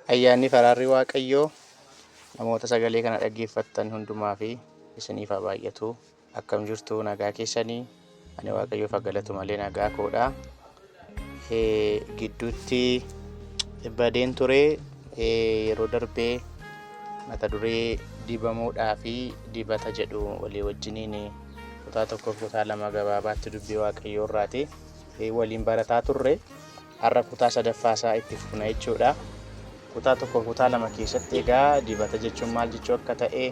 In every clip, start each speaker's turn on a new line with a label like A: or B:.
A: Ayyaanni faraarri Waaqayyoo namoota sagalee kana dhaggeeffattan hundumaa fi isiniif haa baay'atu. Akkam jirtu nagaa keessanii? Ani Waaqayyoof haa galatu malee nagaa koodha. Gidduutti badeen ture yeroo darbee mata duree dibamuudhaa fi dibata jedhu walii wajjiniin kutaa tokkoof kutaa lama gabaabaatti dubbii Waaqayyoo irraati waliin barataa turre. Har'a kutaa sadaffaa isaa itti fufna jechuudha. Kutaa tokko kutaa lama keessatti egaa dibata jechuun maal jechuu akka ta'e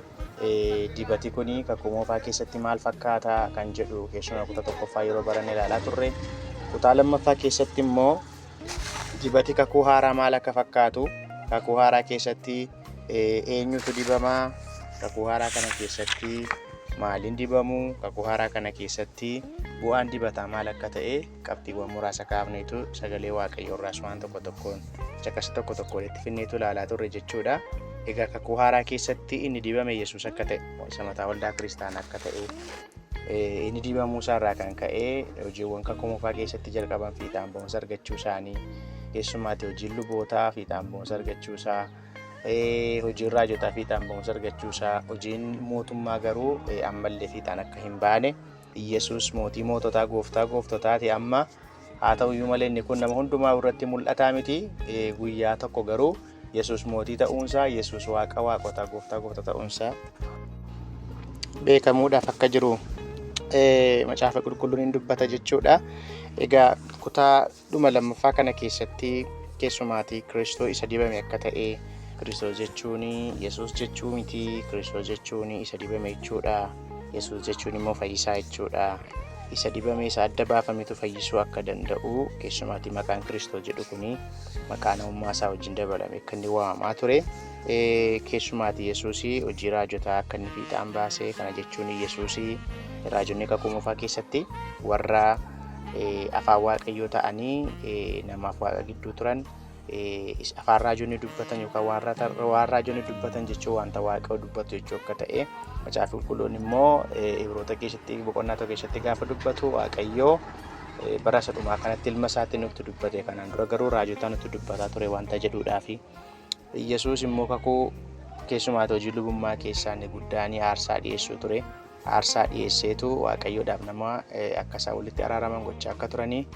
A: dibati kun kakuu moofaa keessatti maal fakkaata kan jedhu keessumaa kutaa tokkoffaa yeroo baranne ilaalaa turre. Kutaa lammaffaa keessatti immoo dibati kakuu haaraa maal akka fakkaatu kakuu haaraa keessatti eenyutu dibamaa kakuu haaraa kana keessatti maaliin dibamu kakuu haaraa kana keessatti bu'aan dibataa maal akka ta'e qabxiiwwan muraasa kaafneetu sagalee Waaqayyoo irraas waan tokko tokkoon caqasa tokko tokko walitti finneetu ilaalaa turre jechuudha. Egaa kakuu haaraa keessatti inni dibame Yesuus akka ta'e, isa mataa waldaa kiristaanaa akka ta'e, inni dibamuu isaa irraa kan ka'e hojiiwwan kakuu moofaa keessatti jalqaban fiixaan ba'umsa argachuu isaanii, keessumaatti hojiin lubootaa fiixaan ba'umsa argachuu isaa, hojiin raajotaa fiixaan ba'umsa argachuu isaa, hojiin mootummaa garuu ammallee fiixaan akka hin baane Iyyasuus mootii moototaa gooftaa gooftotaati amma haa ta'u iyyuu malee inni kun nama hundumaa irratti mul'ataa miti guyyaa tokko garuu Yesuus mootii ta'uunsaa Yesuus waaqa waaqotaa gooftaa gooftaa ta'uunsaa beekamuudhaaf akka jiru macaafa qulqulluun hin dubbata jechuudha. Egaa kutaa dhuma lammaffaa kana keessatti keessumaatii Kiristoos isa dibame akka ta'e Kiristoos jechuun Yesuus jechuu miti Kiristoos jechuun isa dibame jechuudha. Yesuus jechuun immoo fayyisaa jechuudha. Isa dibame isa adda baafametu fayyisuu akka danda'u keessumaatii maqaan Kiristoos jedhu kuni maqaa namummaa isaa wajjin dabalame akka inni waamamaa ture. Keessumaatii Yesuus hojii raajotaa akka inni fiixaan baase kana jechuun Yesuus raajonni kakuu moofaa keessatti warra afaan Waaqayyoo ta'anii namaaf Waaqa gidduu turan afaan raajonni dubbatan yookaan waan raajonni dubbatan jechuun wanta Waaqayyo dubbatu jechuu akka ta'e macaafa qulqulluun immoo Ibroota keessatti boqonnaa tokko keessatti gaafa dubbatu Waaqayyoo bara isa dhumaa kanatti ilma isaatiin nutti dubbate kanaan dura garuu raajotaa nutti dubbataa ture wanta jedhuudhaa fi Yesuus immoo kakuu keessumaa hojii lubummaa keessaa inni guddaan aarsaa dhiyeessuu ture. Aarsaa dhiyeesseetu Waaqayyoodhaaf nama akka isaan walitti araaraman gochaa akka turanii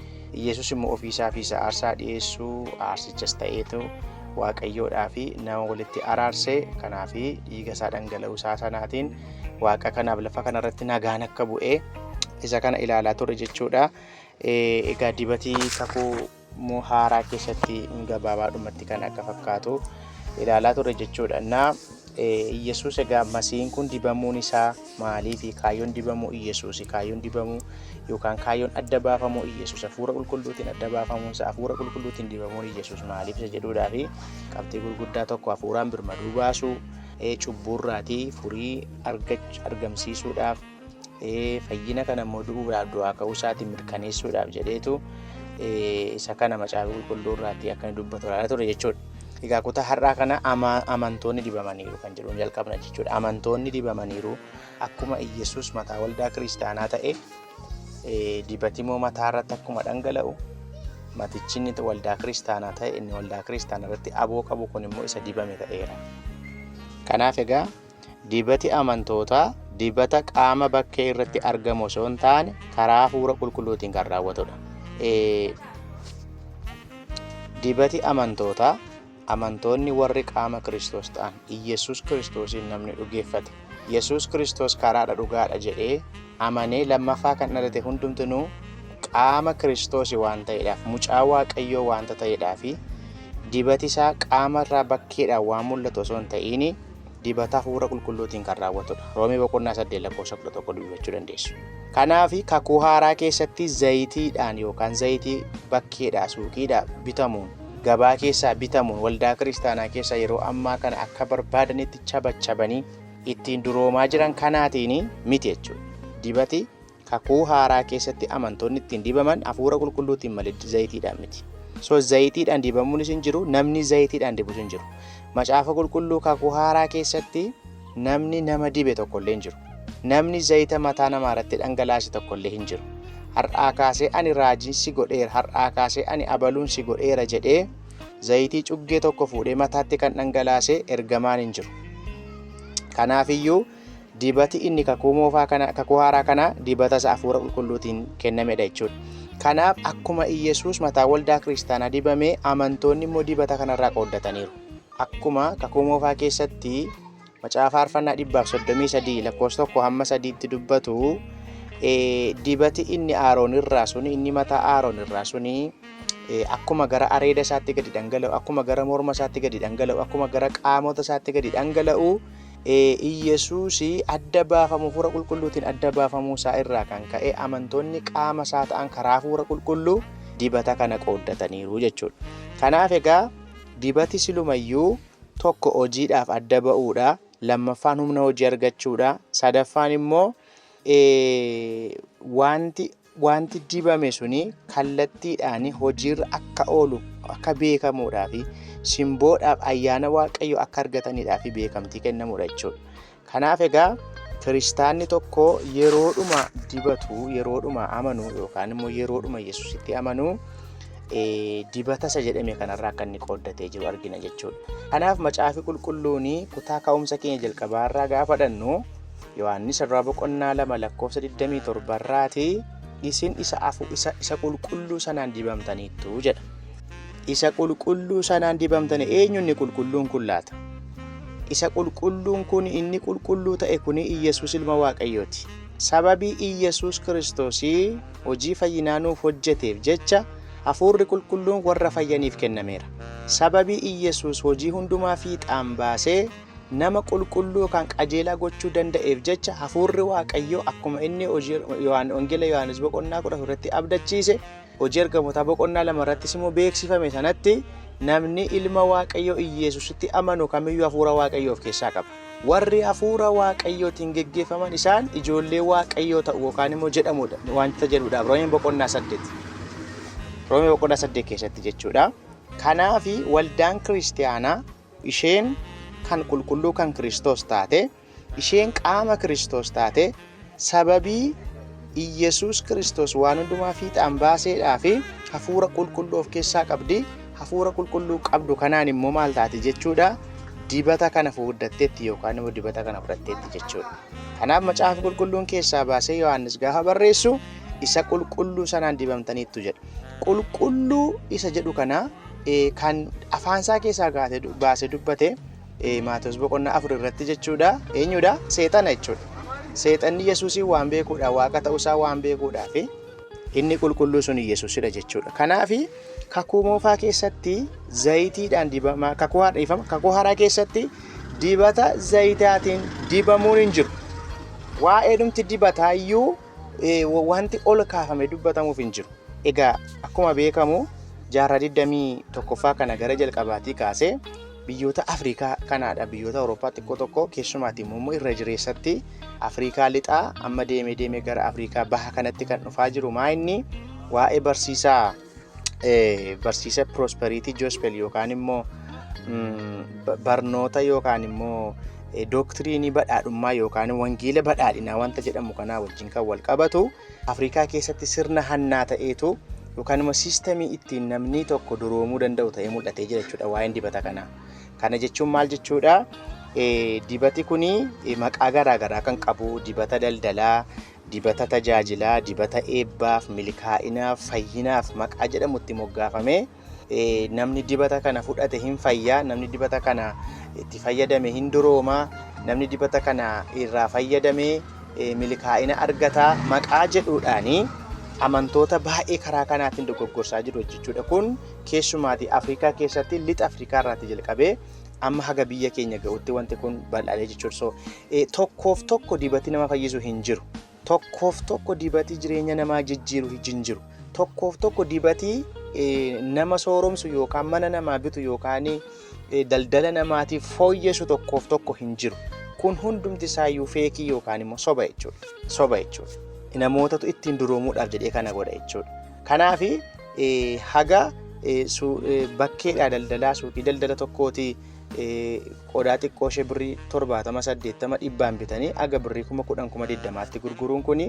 A: Yesuus immoo ofii isaa fi isa aarsaa dhiyeessuu aarsichas ta'eetu Waaqayyoodhaa fi nama walitti araarse kanaaf dhiiga isaa dhangala'uu isaa sanaatiin Waaqa kanaaf lafa kanarratti nagaan akka bu'ee isa kana ilaalaa ture jechuudha. Egaa dibatii kakuu moo haaraa keessatti gabaabaadhumatti kan akka fakkaatu ilaalaa turre jechuudha. Na Iyyasuus egaa masiihin kun dibamuun isaa maalii fi kaayyoon dibamuu Iyyasuus kaayyoon dibamuu yookaan kaayyoon adda baafamuu Iyyasuus hafuura qulqulluutiin adda baafamuun isaa hafuura qulqulluutiin dibamuun Iyyasuus maaliif isa jedhuudhaa fi qabxii gurguddaa tokko hafuuraan birmaduu baasuu cubbuurraatii furii argamsiisuudhaaf fayyina kana immoo du'uudhaaf du'aa ka'uu isaatiin mirkaneessuudhaaf jedheetu isa kana macaafa qulqulluu irraatti akka inni dubbatu ilaalaa ture jechuudha. Egaa kutaa har'aa kana amantoonni dibamaniiru kan jedhuun jalqabna jechuudha. Amantoonni dibamaniiru akkuma Iyyasuus mataa waldaa kiristaanaa ta'e dibatimoo mataa irratti akkuma dhangala'u matichi inni waldaa kiristaanaa ta'e inni waldaa kiristaanaa irratti aboo qabu kun immoo isa dibame ta'eera. Kanaaf egaa Dibati amantootaa dibata qaama bakkee irratti argamu osoo hin taane karaa hafuura qulqulluutiin kan raawwatudha. Dibati amantootaa amantoonni warri qaama Kiristoos ta'an Iyyasuus Kiristoosiin namni dhugeeffate Yesuus Kiristoos karaadha dhugaadha jedhee amanee lammaffaa kan dhalate hundumtinuu qaama Kiristoosi waan ta'eedhaaf mucaa Waaqayyoo waanta ta'eedhaafi dibati isaa qaama irraa bakkeedhaan waan mul'atu osoo hin ta'iini dibata hafuura qulqulluutiin kan raawwatudha. Roomee boqonnaa 8 lakkoofsa 11 dubbifachuu dandeessu. Kanaaf kakuu haaraa keessatti zayitiidhaan yookaan zayitii bakkeedhaa suuqiidhaa bitamuun gabaa keessaa bitamuun waldaa kiristaanaa keessaa yeroo ammaa kana akka barbaadanitti chabachabanii ittiin duroomaa jiran kanaatiin miti jechuudha. Dibati Kakuu haaraa keessatti amantoonni ittiin dibaman hafuura qulqulluutiin malee zayitiidhaan miti. So zayitiidhaan dibamuunis hin jiru, namni zayitiidhaan dibus hin jiru. Macaafa qulqulluu kakuu haaraa keessatti namni nama dibe tokkollee hin jiru. Namni zayita mataa namaa irratti dhangalaase tokkollee hin jiru. Har'aa kaasee ani raajiin si godheera, har'aa kaasee ani abaluun si godheera jedhee Zayitii cuggee tokko fuudhee mataatti kan dhangalaase ergamaan hin jiru. Kanaafiyyuu dibati inni kakuu moofaa kana, kakuu haaraa kana dibata isa hafuura qulqulluutiin kennamedha jechuudha. Kanaaf akkuma Iyyasuus mataa waldaa kiristaanaa dibame, amantoonni immoo dibata kanarraa qooddataniiru. Akkuma kakuu moofaa keessatti Macaafa Faarfannaa 133 lakkoofsa 1 hamma 3tti dubbatu, dibati inni Aaroon irraa suni, inni mataa Aaroon irraa suni, akkuma gara areeda isaatti gadi dhangala'u, akkuma gara morma isaatti gadi dhangala'u, akkuma gara qaamota isaatti gadi dhangala'u, Iyyasuus adda baafamu hafuura qulqulluutiin adda baafamuu isaa irraa kan ka'e amantoonni qaama isaa ta'an karaa hafuura qulqulluu dibata kana qooddataniiru jechuudha. Kanaaf egaa dibati silumayyuu tokko hojiidhaaf adda ba'uudha, lammaffaan humna hojii argachuudha, sadaffaan immoo wanti wanti dibame suni kallattiidhaan hojiirra akka oolu akka beekamuudhaa fi simboodhaaf ayyaana Waaqayyo akka argataniidhaa fi beekamtii kennamuudha jechuudha. Kanaaf egaa kiristaanni tokko yeroodhuma dibatu, yeroodhuma amanu yookaan immoo yeroodhuma Yesuusitti amanu dibata isa jedhame kanarraa akka inni qooddatee jiru argina jechuudha. Kanaaf Macaafi Qulqulluun kutaa ka'umsa keenya jalqabaarraa gaafa dhannu, Yohaannis irraa boqonnaa 2 lakkoofsa 27 irraati, isin isa afu isa isa qulqulluu sanaan dibamtaniittu jedha. Isa qulqulluu sanaan dibamtani, eenyu inni qulqulluun kun laata? Isa qulqulluun kun, inni qulqulluu ta'e kun Iyyasuus ilma Waaqayyooti. Sababii Iyyasuus Kiristoosii hojii fayyinaa nuuf hojjeteef jecha hafuurri qulqulluun warra fayyaniif kennameera. Sababii Iyyasuus hojii hundumaa fiixaan baasee nama qulqulluu yookaan qajeelaa gochuu danda'eef jecha hafuurri Waaqayyoo akkuma inni hojii Wangeela Yohaannis boqonnaa 14 irratti abdachiise, hojii ergamootaa boqonnaa 2 irrattis immoo beeksifame sanatti, namni ilma Waaqayyoo Iyyeesusitti amanu kamiyyuu hafuura Waaqayyoo of keessaa qaba. Warri hafuura Waaqayyootiin geggeeffaman isaan ijoollee Waaqayyoo ta'u yookaan immoo jedhamudha wanta jedhudha Roomee boqonnaa 8. Roomee boqonnaa 8 keessatti jechuudha. Kanaafi waldaan kiristiyaanaa isheen kan qulqulluu kan Kiristoos taate, isheen qaama Kiristoos taate, sababii Iyyasuus Kiristoos waan hundumaa fiixaan baaseedhaa fi hafuura qulqulluu of keessaa qabdi. Hafuura qulqulluu qabdu kanaan immoo maal taati jechuudha? Dibata kana fudhatteetti yookaan immoo dibata kana fudhatteetti jechuudha. Kanaaf Macaafa Qulqulluun keessaa baasee Yohaannis gaafa barreessu isa qulqulluu sanaan dibamtaniittu jedha. Qulqulluu isa jedhu kana kan afaansaa keessaa baasee dubbate Maatewos boqonnaa 4 irratti jechuudha. Eenyudha? Seexana jechuudha. Seexanni Yesuusiin waan beekuudha, Waaqa ta'uusaa waan beekuudhaa fi inni qulqulluu sun Yesuusidha jechuudha. Kanaaf kakuu moofaa keessatti zayitiidhaan dibamaa, kakuu haaraa, kakuu haaraa keessatti dibata zayitaatiin dibamuun hin jiru. Waa'ee dhumti dibataa iyyuu wanti ol kaafame dubbatamuuf hin jiru. Egaa akkuma beekamu jaarraa 21ffaa kana gara jalqabaatii kaasee biyyoota Afrikaa kanaadha, biyyoota Awurooppaa xiqqoo tokko, keessumaati immoo irra jireessatti Afrikaa lixaa amma deemee deemee gara Afrikaa baha kanatti kan dhufaa jiru maa inni waa'ee barsiisaa barsiisa prosperity gospel yookaan immoo barnoota yookaan immoo doktiriinii badhaadhummaa yookaan wangeela badhaadhinaa wanta jedhamu kanaa wajjin kan wal qabatu Afrikaa keessatti sirna hannaa ta'eetu yookaan immoo siistemii ittiin namni tokko duroomuu danda'u ta'ee mul'atee jira jechuudha waa'een dibata kanaa. Kana jechuun maal jechuudha? Dibati kuni maqaa garaa garaa kan qabu, dibata daldalaa, dibata tajaajilaa, dibata eebbaaf, milkaa'inaaf, fayyinaaf maqaa jedhamu itti moggaafamee, namni dibata kana fudhate hin fayyaa, namni dibata kana itti fayyadame hin durooma, namni dibata kana irraa fayyadame milkaa'ina argata maqaa jedhuudhaani amantoota baay'ee karaa kanaatiin dogoggorsaa jiru jechuudha. Kun keessumaati Afrikaa keessatti, lixa Afrikaa irraati jalqabee amma haga biyya keenya ga'utti wanti kun bal'alee jechuudha. So tokkoof tokko dibati nama fayyisu hin jiru. Tokkoof tokko dibati jireenya namaa jijjiiru hin jiru. Tokkoof tokko dibati nama sooromsu yookaan mana namaa bitu yookaan daldala namaatiif fooyyessu tokkoof tokko hin jiru. Kun hundumti isaayyuu feekii yookaan immoo soba jechuudha. Soba jechuudha. Namootatu ittiin duroomuudhaaf jedhee kana godha jechuudha. Kanaaf haga Bakkeedhaa daldalaa suuqii daldala tokkooti qodaa xiqqoo ishee birrii 70, 80, 100n bitanii aga birrii 10,000, 20,000tti gurguruun kun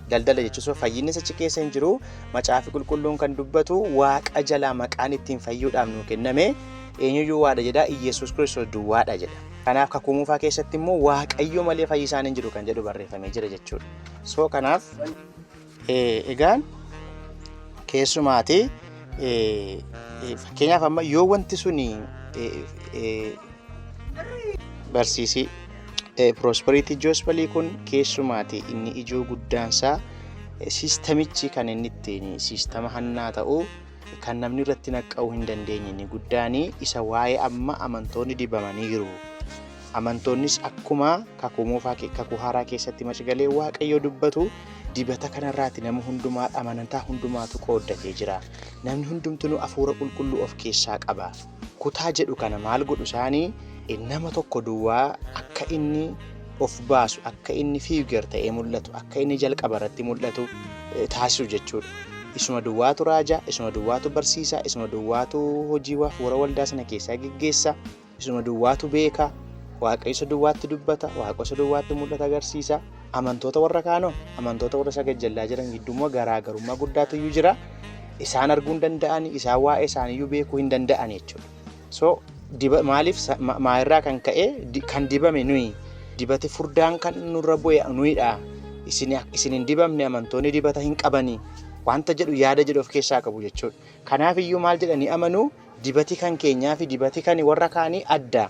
A: daldala jechuun fayyinnis achi keessa hin jiru. Macaafi qulqulluun kan dubbatu waaqa jalaa maqaan ittiin fayyuudhaaf nuu kenname eenyuyyuu waadha jedha? Iyyasuus Kiristoos duwwaadha jedha. Kanaaf kakuu moofaa keessatti immoo Waaqayyo malee fayyisaan hin jiru kan jedhu barreeffamee jira jechuudha. So kanaaf egaan keessumaati fakkeenyaaf amma yoo wanti suni barsiisii prosperity gospelii kun keessumaati inni ijoo guddaansaa systemichi kan inni ittiin systema hannaa ta'u kan namni irratti naqqa'uu hin dandeenye inni guddaan isa waa'ee amma amantoonni dibamaniiru. Amantoonnis akkuma kakuu moofaa, kakuu haaraa keessatti macgalee Waaqayyo dubbatu dibata kanarraati nama hundumaa amanantaa hundumaatu qooddatee jira. Namni hundumtinuu hafuura qulqulluu of keessaa qaba. Kutaa jedhu kana maal godhu isaanii? Nama tokko duwwaa akka inni of baasu, akka inni figure ta'ee mul'atu, akka inni jalqaba irratti mul'atu taasisu jechuudha. Isuma duwwaatu raaja, isuma duwwaatu barsiisa, isuma duwwaatu hojii hafuura waldaa sana keessaa geggeessa, isuma duwwaatu beeka, Waaqayyo isa duwwaatti dubbata, Waaqayyo isa duwwaatti mul'ata agarsiisa. Amantoota warra kaanoo, amantoota warra isa gajjallaa jiran gidduu immoo garaagarummaa guddaatu iyyuu jira. Isaan arguu hin danda'ani, isaan waa'ee isaaniiyyuu beekuu hin danda'ani jechuudha. So diba maaliif maalirraa kan ka'e kan dibame nuyi, dibati furdaan kan nurra bu'e nuyidha. Isin hin dibamne, amantoonni dibata hin qabani wanta jedhu yaada jedhu of keessaa qabu jechuudha. Kanaaf iyyuu maal jedhanii amanu? Dibati kan keenyaa fi dibati kan warra kaanii adda,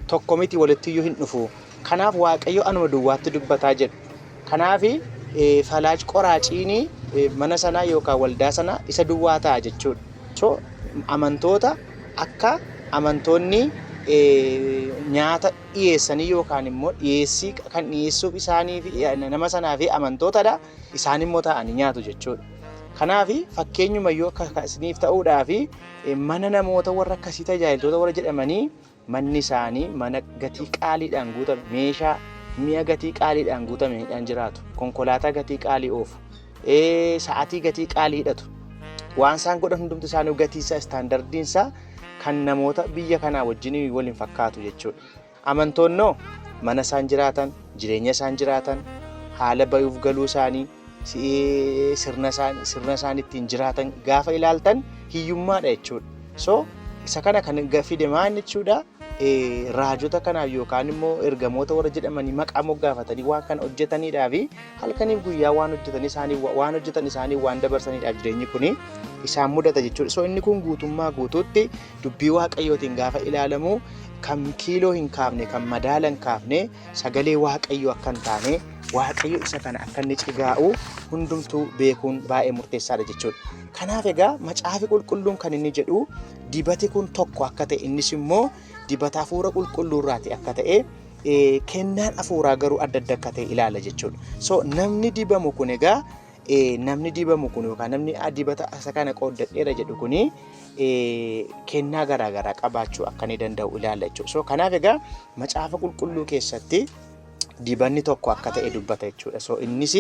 A: tokko miti, walitti iyyuu hin dhufu. Kanaaf Waaqayyo anuma duwwaatti dubbataa jedhu. Kanaaf falaaj qoraaciin mana sanaa yookaan waldaa sana isa duwwaa ta'a jechuudha. So amantoota akka amantoonni nyaata dhiyeessanii yookaan immoo dhiyeessii kan dhiyeessuuf isaanii fi nama sanaa fi amantootadha. Isaan immoo taa'anii nyaatu jechuudha. Kanaaf fakkeenyuma yoo akka isiniif ta'uudhaa fi mana namoota warra akkasii tajaajiltoota warra jedhamanii manni isaanii mana gatii qaaliidhaan guutame, meeshaa mi'a gatii qaaliidhaan guutameedhaan jiraatu, konkolaataa gatii qaalii oofu, sa'atii gatii qaalii hidhatu. Waan isaan godhan hundumti isaanii gatii isaa standardiin isaa kan namoota biyya kanaa wajjin waliin fakkaatu jechuudha. Amantoonnoo mana isaan jiraatan, jireenya isaan jiraatan, haala bayuuf galuu isaanii, sirna isaan ittiin jiraatan gaafa ilaaltan hiyyummaadha jechuudha. So isa kana kan fide maal jechuudha? Raajota kanaaf yookaan immoo ergamoota warra jedhamanii maqaa moggaafatanii waan kana hojjetaniidhaa fi halkaniif guyyaa waan hojjetan isaanii waan hojjetan isaanii waan dabarsaniidhaaf jireenyi kuni isaan mudata jechuudha. So inni kun guutummaa guutuutti dubbii Waaqayyootiin gaafa ilaalamu kan kiiloo hin kaafne, kan madaala hin kaafne, sagalee Waaqayyoo akka hin taane, Waaqayyo isa kana akka inni cigaa'u hundumtuu beekuun baay'ee murteessaadha jechuudha. Kanaaf egaa macaafi qulqulluun kan inni jedhu dibati kun tokko akka ta'e, innis immoo dibata hafuura qulqulluurraati akka ta'e, kennaan hafuuraa garuu adda adda akka ta'e ilaala jechuudha. So namni dibamu kun egaa namni dibamu kun yookaan namni dibata isa kana qooddadheera jedhu kuni kennaa garaagaraa qabaachuu akka inni danda'u ilaala jechuudha. So kanaaf egaa macaafa qulqulluu keessatti dibanni tokko akka ta'e dubbata jechuudha. So innis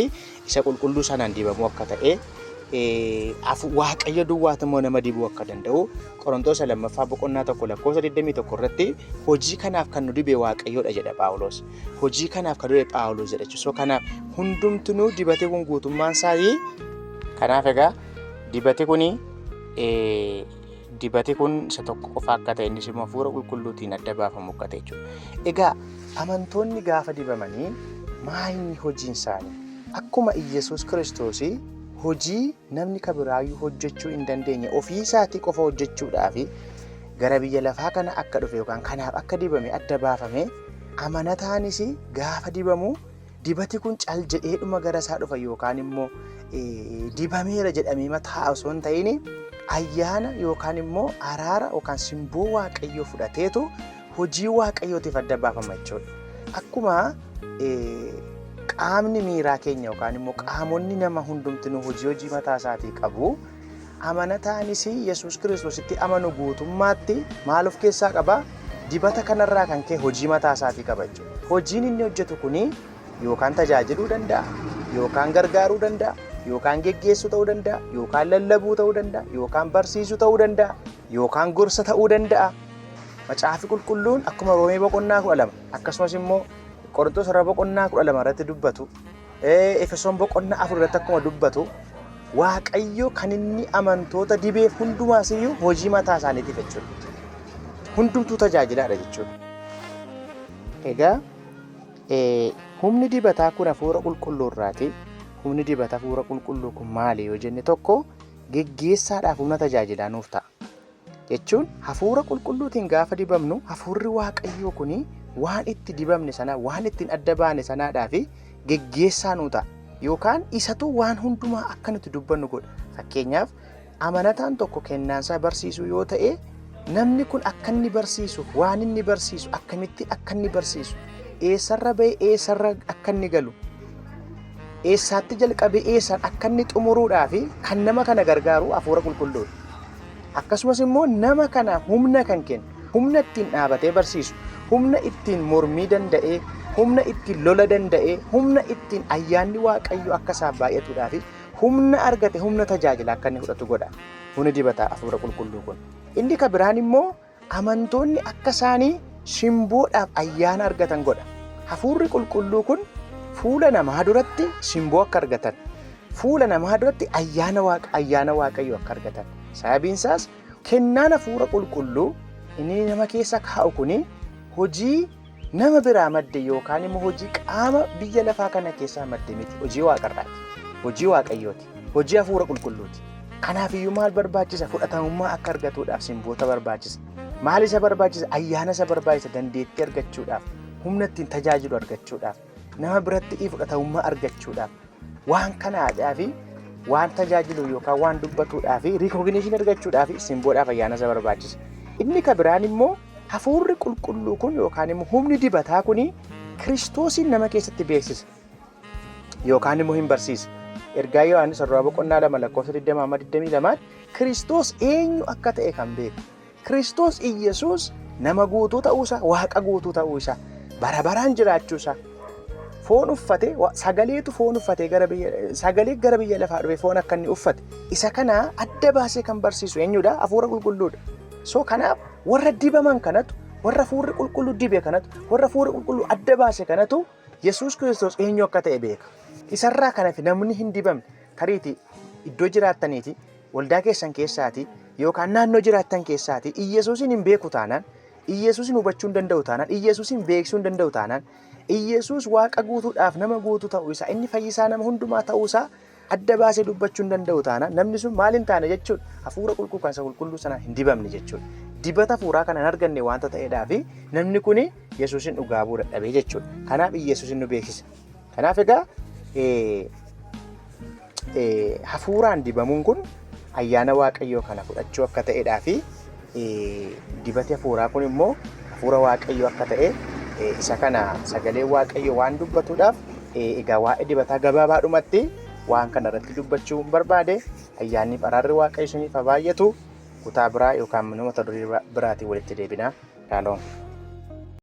A: isa qulqulluu sanaan dibamuu akka ta'e, Waaqayyo duwwaatu immoo nama dibuu akka danda'u Qorontoos lammaffaa boqonnaa 1 lakkoofsa 21 irratti hojii kanaaf kan nu dibe Waaqayyoodha jedha Phaawulos. Hojii kanaaf kan nu dibe Phaawulos jedha jechuudha. So kanaaf hundumtinuu dibate kun guutummaan isaa. Kanaaf egaa dibate kun isa tokko qofa akka ta'e, innis immoo hafuura qulqulluutiin adda baafamu akka ta'e jechuudha. Egaa amantoonni gaafa dibamanii maa inni hojiin isaanii? Akkuma Iyyasuus Kiristoos hojii namni kabiraayyuu hojjechuu hin dandeenye ofii isaatii qofa hojjechuudhaaf gara biyya lafaa kana akka dhufe yookaan kanaaf akka dibame adda baafame, amanataanis gaafa dibamu dibati kun cal jedheedhuma gara isaa dhufa yookaan immoo dibameera jedhamee mataa osoo hin ta'in ayyaana yookaan immoo araara yookaan simboo Waaqayyoo fudhateetu hojii Waaqayyootiif adda baafama jechuudha. Akkuma qaamni miiraa keenya yookaan immoo qaamonni nama hundumtinuu hojii mataa isaatii qabu, amanataanis Yesuus Kiristoositti amanu guutummaatti maal of keessaa qaba? Dibata kanarraa kan ka'e hojii mataa isaatii qaba jechuudha. Hojiin inni hojjetu kuni yookaan tajaajiluu danda'a, yookaan gargaaruu danda'a, Yookaan geggeessuu ta'uu danda'a, yookaan lallabuu ta'uu danda'a, yookaan barsiisuu ta'uu danda'a, yookaan gorsa ta'uu danda'a. Macaafi Qulqulluun akkuma Roomee boqonnaa 12 akkasumas immoo Qorontos irra boqonnaa 12 irratti dubbatu, Efesoon boqonnaa 4 irratti akkuma dubbatu, Waaqayyo kan inni amantoota dibeef hundumaas iyyuu hojii mataa isaaniitiif jechuudha. Hundumtuu tajaajilaadha jechuudha. Egaa humni dibataa kun hafuura qulqulluu irraati. Humni dibata hafuura qulqulluu kun maali yoo jenne, tokko geggeessaadhaaf humna tajaajilaa nuuf ta'a. Jechuun hafuura qulqulluutiin gaafa dibamnu, hafuurri Waaqayyoo kun waan itti dibamne sana, waan ittiin adda baane sanaadhaa fi geggeessaa nuu ta'a. Yookaan isatu waan hundumaa akka nuti dubbannu godha. Fakkeenyaaf, amanataan tokko kennaansaa barsiisuu yoo ta'e, namni kun akka inni barsiisuuf, waan inni barsiisu, akkamitti akka inni barsiisu, eessarra ba'e eessarra akka inni galu, eessaatti jalqabee eessaan akka inni xumuruudhaa fi kan nama kana gargaaru hafuura qulqulluudha. Akkasumas immoo nama kana humna kan kennu, humna ittiin dhaabatee barsiisu, humna ittiin mormii danda'ee, humna ittiin lola danda'ee, humna ittiin ayyaanni Waaqayyoo akka isaaf baay'atuudhaa fi humna argate humna tajaajila akka inni fudhatu godha. Humni dibataa hafuura qulqulluu kun. Inni ka biraan immoo amantoonni akka isaanii simboodhaaf ayyaana argatan godha. Hafuurri qulqulluu kun fuula namaa duratti simboo akka argatan, fuula namaa duratti ayyaana Waaqa ayyaana Waaqayyoo akka argatan. Sababiin isaas kennaan hafuura qulqulluu inni nama keessa kaa'u kuni hojii nama biraa madde yookaan immoo hojii qaama biyya lafaa kana keessaa madde miti. Hojii Waaqarraati. Hojii Waaqayyooti. Hojii hafuura qulqulluuti. Kanaaf iyyuu maal barbaachisa? Fudhatamummaa akka argatuudhaaf simboota barbaachisa. Maal isa barbaachisa? Ayyaana isa barbaachisa dandeettii argachuudhaaf, humna ittiin tajaajilu argachuudhaaf, nama biratti fudhatamummaa argachuudhaaf, waan kanaadhaa fi waan tajaajilu yookaan waan dubbatuudhaa fi recognition argachuudhaaf simboodhaaf ayyaana isa barbaachisa. Inni ka biraan immoo hafuurri qulqulluu kun yookaan immoo humni dibataa kun Kiristoosiin nama keessatti beeksisa yookaan immoo hin barsiisa. Ergaa Yohaannis irraa boqonnaa 2 lakkoofsa 20 amma 22 Kiristoos eenyu akka ta'e kan beeku. Kiristoos Iyyasuus nama guutuu ta'uu isaa, Waaqa guutuu ta'uu isaa, bara baraan jiraachuu isaa, foon uffate, sagaleetu foon uffatee gara biyya sagalee gara biyya lafaa dhufe, foon akka inni uffate isa kana adda baasee kan barsiisu eenyudha? Hafuura qulqulluudha. So kanaaf warra dibaman kanatu, warra hafuurri qulqulluu dibe kanatu, warra hafuurri qulqulluu adda baase kanatu Yesuus Kiristoos eenyu akka ta'e beeka. Isarraa kanaaf namni hin dibamne, tariitii iddoo jiraattaniiti, waldaa keessan keessaati yookaan naannoo jiraattan keessaati Iyyasuusin hin beeku taanaan, Iyyasuusin hubachuu hin danda'u taanaan, Iyyasuusin beeksisuu hin danda'u taanaan, Iyyasuus Waaqa guutuudhaaf nama guutuu ta'uu isaa, inni fayyisaa nama hundumaa ta'uu isaa adda baasee dubbachuu hin danda'u taanaan, namni sun maal hin taane jechuudha? Hafuura qulqulluu kan isa qulqulluu sanaan hin dibamne jechuudha. Dibata hafuuraa kana hin arganne waanta ta'eedhaaf namni kun Yesuusin dhugaa bu'uu dadhabee jechuudha. Kanaaf Iyyasuusin nu beeksisa. Kanaaf egaa hafuuraan dibamuun kun ayyaana Waaqayyoo kana fudhachuu akka ta'edhaa fi dibati hafuuraa kun immoo hafuura Waaqayyoo akka ta'e isa kana sagalee Waaqayyoo waan dubbatuudhaaf, egaa waa'ee dibataa gabaabaadhumatti waan kana irratti dubbachuu hin barbaade. Ayyaanni araarri Waaqayyo isiniif haa baay'atu. Kutaa biraa yookaan mata duree biraatiin walitti deebina. Shaaloom.